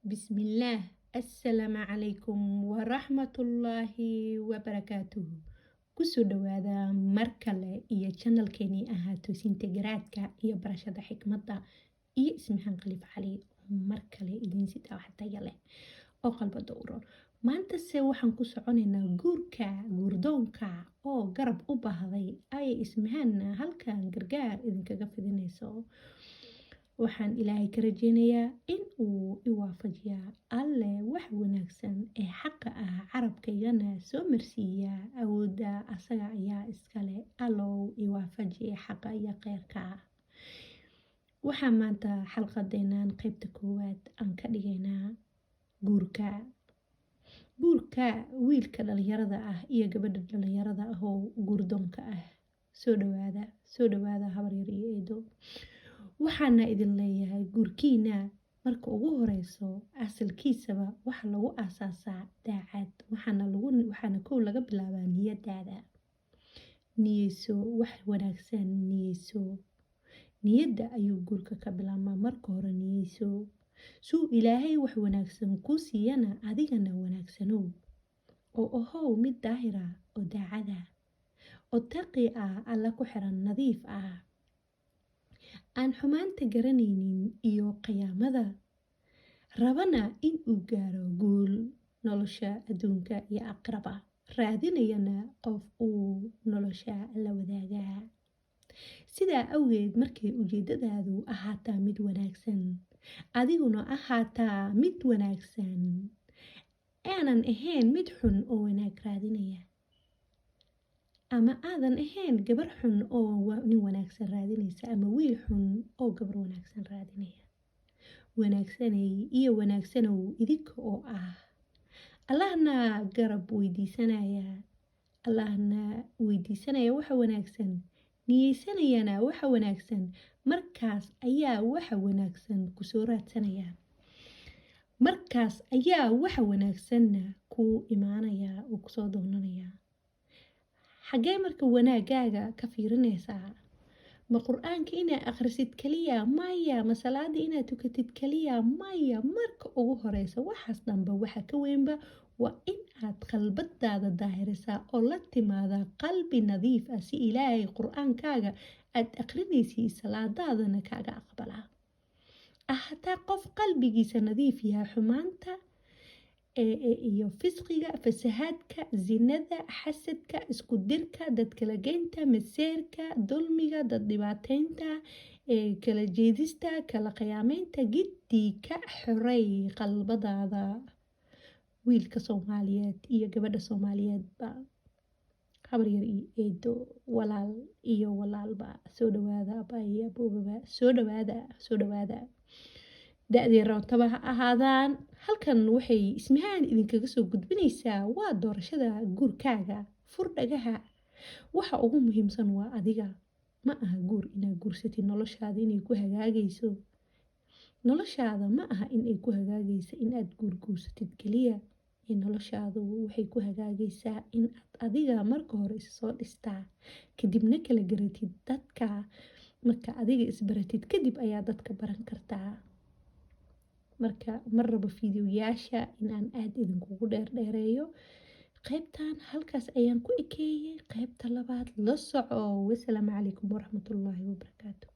Bismillaah. Assalaamu calaykum waraxmatullaahi wabarakaatuhu. Kusoo dhawaada mar kale iyo channelkeenii ahaa Toosinta Garaadka iyo Barashada Xikmadda iyo Ismahaan Khaliif Cali oo mar kale idiin sidaa wax tayo leh oo qalbada u roon. Maantase waxaan ku soconaynaa guurka, guurdoonka oo garab u baahday ay Ismahaanna halkan gargaar idinkaga fidinayso. Waxaan Ilaahay ka rajeynayaa in uu i waafajiyaa Alle wax wanaagsan ee xaqa ah, carabkaygana soo marsiiyaa. Awoodda asaga ayaa iskale. Allow i waafaji xaqa iyo kheyrka. Waxaa maanta xalqadeenan qeybta koowaad aan ka dhigaynaa guurka, guurka wiilka dhalinyarada ah iyo gabadha dhalinyarada ah oo guurdoonka ah. Soo dhawaada, soo dhawaada, habaryar iyo eedo. Waxaana idin leeyahay, guurkiina marka ugu horeyso asalkiisaba waxa lagu aasaasaa daacad, waxaana kow laga bilaabaa niyadaada. Niyeyso wax wanaagsan, niyeyso. Niyadda ayuu guurka ka bilaabmaa. Marka hore niyeyso suu Ilaahay wax wanaagsan kuu siiyana, adigana wanaagsanow oo ahow mid daahira oo daacada oo taqi ah, Alla ku xiran, nadiif ah, aan xumaanta garanaynin iyo qiyaamada, rabana in uu gaaro guul nolosha adduunka iyo aqraba, raadinayana qof uu nolosha la wadaagaa. Sidaa awgeed, markay ujeedadaadu ahaataa mid wanaagsan, adiguna ahaataa mid wanaagsan, aanan ahayn mid xun oo wanaag raadinaya, ama aadan ahayn gabar xun oo nin wanaagsan raadinaysa, ama wiil xun oo gabar wanaagsan raadinaya, wanaagsanay iyo wanaagsanow, idinka oo ah Allahna garab weydiisanaya, Allahna weydiisanaya waxa wanaagsan, niyeysanayana waxa wanaagsan, markaas ayaa waxa wanaagsan kusoo raadsanaya, markaas ayaa waxa wanaagsanna kuu imaanaya oo kusoo doonanaya. Xaggee marka wanaagaaga ka fiirinaysaa? Ma Qur-aanka inaad akhrisid kaliya? Maya. Ma salaada inaad tukatid kaliya? Maya. Marka ugu horeysa, waxaas dhanba waxa ka weynba waa in aad qalbadaada daahirisaa oo la timaadaa qalbi nadiif ah, si Ilaahay Qur-aankaaga aad akhrinaysid, salaadaadana kaaga aqbalaa. Hataa qof qalbigiisa nadiif yahay, xumaanta iyo fisqiga, fasahaadka, zinada, xasadka, isku dirka, dad kala geynta, maseerka, dulmiga, dad dhibaateynta, kala jeedista, kala qiyaameynta, giddii ka xorey qalbadaada, wiilka Soomaaliyeed iyo gabadha Soomaaliyeedba, habaryar iyo eedo, walaal iyo walaalba. Soo dhawaada, abaayo, aboobaba, soo dhawaada, soo dhawaada. Da-dii roontaba ha ahaadaan, halkan waxay Ismahaan idinkaga soo gudbinaysaa waa doorashada guurkaaga. Fur dhagaha. Waxa ugu muhiimsan waa adiga. Ma aha guur inaad guursatid noloshaada inay ku hagaagayso. Noloshaada ma aha inay ku hagaagayso in aad guur guursatid kaliya ee noloshaadu waxay ku hagaagaysaa in aad adiga marka hore is soo dhistaa, kadibna kala garatid dadka. Marka adiga isbaratid kadib ayaa dadka baran kartaa. Marka mar rabo fiidiyoyaasha in aan aada idinkugu dheerdheereeyo. Qaybtan halkaas ayaan ku ekeeyey. Qaybta labaad la soco. Wasalaamu calaykum waraxmatullaahi wabarakaatu.